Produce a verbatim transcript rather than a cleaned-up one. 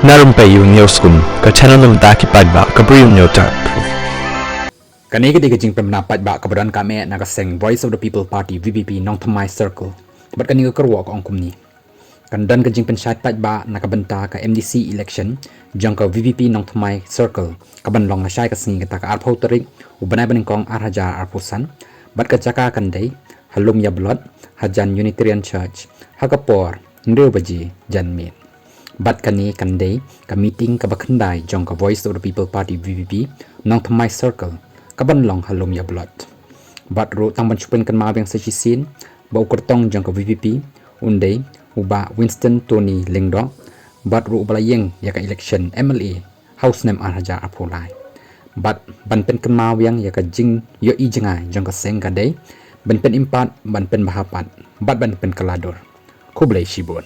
Na Rympei U News Kun, ka channel na bynta ki paidbah ka Bri U News Tap. Kane ka dei ka jingpynbna paidbah kaba don ka meh na ka seng Voice of the People Party V P P Nongthymmai Circle. Bad kane ka kyrwoh ka ong kumne. Kan don ka jingpynshai paidbah na ka bynta ka M D C election jong ka V P P Nongthymmai Circle kaban long lashai ka sngi kata ka arphew tarik u bnai ba nyngkong ar hajar arphew san. Bad ka jaka kan dei ha Lumia Blot, hajan Unitarian Church, ha ka por hynriew baje janmiet. Bad kane kan dei ka meeting kaba khyndai jong ka Voice of the People Party V P P Nongthymmai Circle kaban long ha Lumia Blot. Bad ruh tang ban shu pynkynmaw biang sa shisien ba u kyrtong jong ka V P P un dei u Bah Winston Tony Lyngdoh. Bad ruh uba la ïeng ïa ka election M L A ha u snem ar hajar arphew lai. Bad ban pynkynmaw biang ïa ka jingïohi jngai jong ka seng ka dei ban pynim pat, ban pynbha pat bad ban pynkylla dur. Khublei shibun.